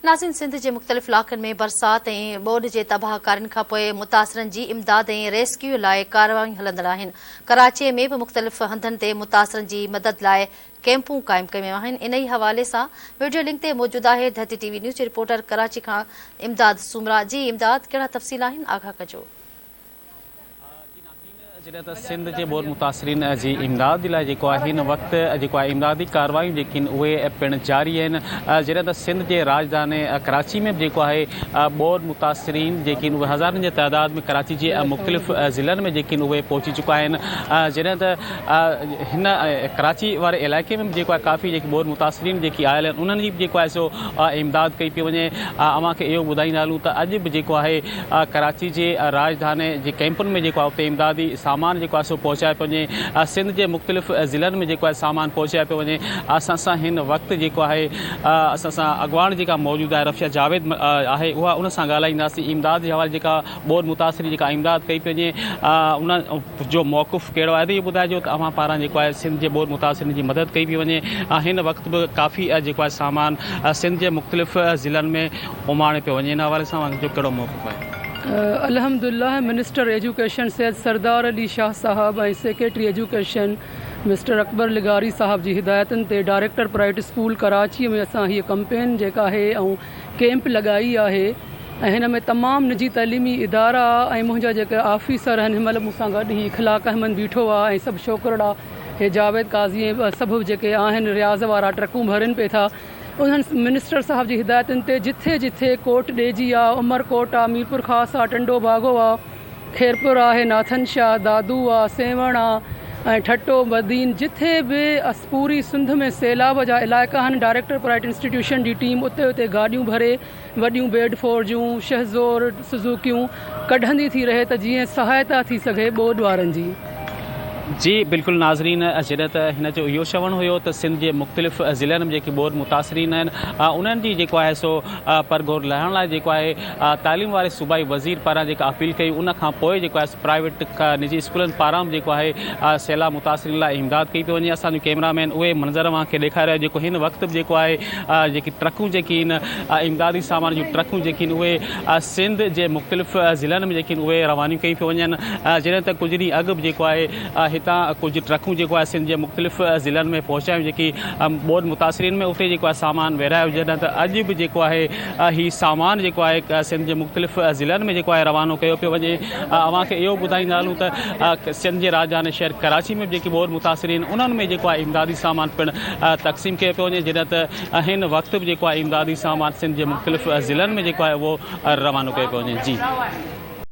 ناظرين سنڌ جي مختلف علائقن ۾ برسات ۽ ٻوڏ جي تباهه ڪارين کانپوء متاثرن جي امداد ۽ ريسڪيو لاء ڪارروايون هلندڙ آهن. ڪراچي ۾ به مختلف هنڌن تي متاثرن جي مدد لاء ڪيمپون قائم ڪيون ويون آهن. انهي حوالي سان وڊيو لنڪ تي موجود آهي ڌرتي ٽي وي نيوز جي رپورٽر ڪراچي کان امداد سومرا جي امداد ڪهڙا تفصيل آهن آگاهه ڪجو. جي ناظرين جڏهن ته سنڌ جي ٻوڏ متاثرين جي امداد جي لاء جيڪو آهي هن وقت جيڪو آهي امدادي ڪارروايون جيڪي آهن اهي پڻ جاري آهن جڏهن ته سنڌ جي راڄڌاني ڪراچي ۾ به جيڪو آهي ٻوڏ متاثرين جيڪي آهن اهي هزارن جي تعداد ۾ ڪراچي جي مختلف ضلعن ۾ جيڪي آهن اهي پهچي چڪا آهن جڏهن ته هن ڪراچي واري علائقي ۾ به جيڪو آهي ڪافي جيڪي ٻوڏ متاثرين جيڪي آيل آهن انهن جي به جيڪو آهي سو امداد ڪئي پئي وڃي اوهان کي اهو ٻڌائيندا هلون ته اڄ به جيڪو آهي ڪراچي جي راڄڌاني جي ڪئمپن ۾ جيڪو آهي اتي امدادي سامان جيڪو آهي سو پهچايو پيو وڃي سنڌ جي مختلف ضلعن ۾ جيڪو آهي سامان پهچايو پيو وڃي اسان سان هن وقت جيڪو آهي اسان سان اڳواڻ جيڪا موجود آهي رفيع جاويد آهي اها ان سان ڳالهائينداسين امداد جي حوالي جيڪا ٻوڏ متاثرين جيڪا امداد ڪئي پئي وڃي ان جو موقف ڪهڙو آهي ته اهو ٻڌائجو ته اوهان پاران جيڪو آهي سنڌ جي ٻوڏ متاثرين جي مدد ڪئي پئي وڃي هن وقت به ڪافي جيڪو آهي سامان سنڌ جي مختلف ضلعن ۾ اماڻيو پيو وڃي ان حوالي سان اوهان جو ڪهڙو موقف آهي؟ الحمدالله منسٽر ايجوڪيشن سيد سردار علي شاهه صاحب ۽ سيڪريٽري ايجوڪيشن مسٽر اڪبر لغاري صاحب جي هدايتن تي ڊائريڪٽر پرائيويٽ اسڪول ڪراچي ۾ اسان هيء ڪمپين جيڪا آهي ۽ ڪيمپ لڳائي آهي ۽ هن ۾ تمام نجي تعليمي ادارا ۽ منهنجا جيڪي آفيسر آهن هن مهل مون سان گڏ هي اخلاق احمد بيٺو آهي ۽ سڀ ڇوڪرڙا هي جاويد قاضي ۽ سڀ جيڪي آهن رياض وارا ٽرڪون ڀرين پئي ٿا انهن منسٽر صاحب جي هدايتن تي جٿي جٿي ڪوٽ ڏيجي آ، عمر ڪوٽ آ، ميرپور خاص آ، ٽنڊو باگو آ، خيرپور آهي، ناٿن شاهه، دادو آ، سيوهڻ آ ۽ ٺٽو، بدين جٿي به پوري سنڌ ۾ سيلاب جا علائقا آهن ڊائريڪٽر پرائيويٽ انسٽيٽيوشن جي ٽيم اتي اتي گاڏيون ڀري وڏيون بيڊ فور جون، شهزور، سوزوڪيون ڪڍندي ٿي رهي ته جيئن سهائتا ٿي سگهي ٻوڏ وارن جي. جي بلڪل ناظرين جڏهن ته هن جو اهو چوڻ هيو ته سنڌ جي مختلف ضلعن ۾ جيڪي ٻوڏ متاثرين آهن انهن جي جيڪو آهي سو پرگهور لهڻ لاء جيڪو آهي تعليم واري صوبائي وزير پاران جيڪا اپيل ڪئي ان کان پوء جيڪو آهي پرائيويٽ نجي اسڪولن پاران به جيڪو آهي سيلاب متاثرين لاء امداد ڪئي پئي وڃي اسان جو ڪيمرا مين اهي منظر اوهان کي ڏيکاري رهيو جيڪو هن وقت به جيڪو آهي جيڪي ٽرڪون جيڪي آهن امدادي سامان جون ٽرڪون جيڪي آهن اهي سنڌ جي مختلف ضلعن ۾ جيڪي آهن اهي روانيون ڪيون پيون وڃن جڏهن ته ڪجهه ڏينهن اڳ به جيڪو آهي هتان ڪجهه ٽرڪون جيڪو آهي سنڌ جي مختلف ضلعن ۾ پهچايون جيڪي ٻوڏ متاثرين ۾ اتي جيڪو آهي سامان ورهايو جڏهن ته اڄ به جيڪو آهي هي سامان جيڪو آهي سنڌ جي مختلف ضلعن ۾ جيڪو آهي روانو ڪيو پيو وڃي اوهان کي اهو ٻڌائيندا هلون ته سنڌ جي راڄڌاني شهر ڪراچي ۾ به جيڪي ٻوڏ متاثرين انهن ۾ جيڪو آهي امدادي سامان پڻ تقسيم ڪيو پيو وڃي جڏهن ته هن وقت به جيڪو آهي امدادي سامان سنڌ جي مختلف ضلعن ۾ جيڪو آهي اهو روانو ڪيو پيو وڃي جي.